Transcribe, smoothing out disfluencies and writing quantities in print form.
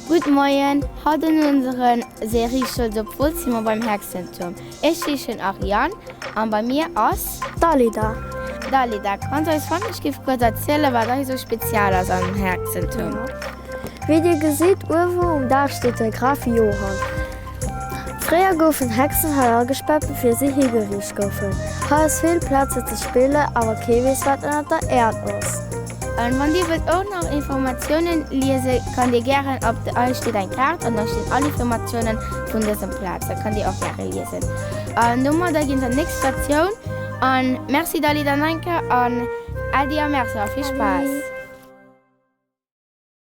Gudd Moien, haut an onseren Serie Stolz op Wolz si mer beim Hexenturm. Ech heeschen Ariane an bei mir ass. D'Alida. D'Alida, kanns eis wannechgift kuerz erzielen wat hei sou spezial ass am Hexenturm? Wéi dir gesitt, uewen um Daach steet de Graf Johann. Fréier goufen Hexen hei agespaart bevir si higeriicht goufen. Hei ass vill Plaz fir ze spillen, awer kee weess wat ënnert der Äerd ass. An wann dir wëllt och nach Informatiounen liesen, kann dir gären op de hei steet eng Kaart an da stinn all Informatiounen vun dësem Plaz, da kann dir och gäre liesen. An domadder ginn se an d'nächst Statioun an merci Dalida Neinke an Äddi a Merci a vill Spaass.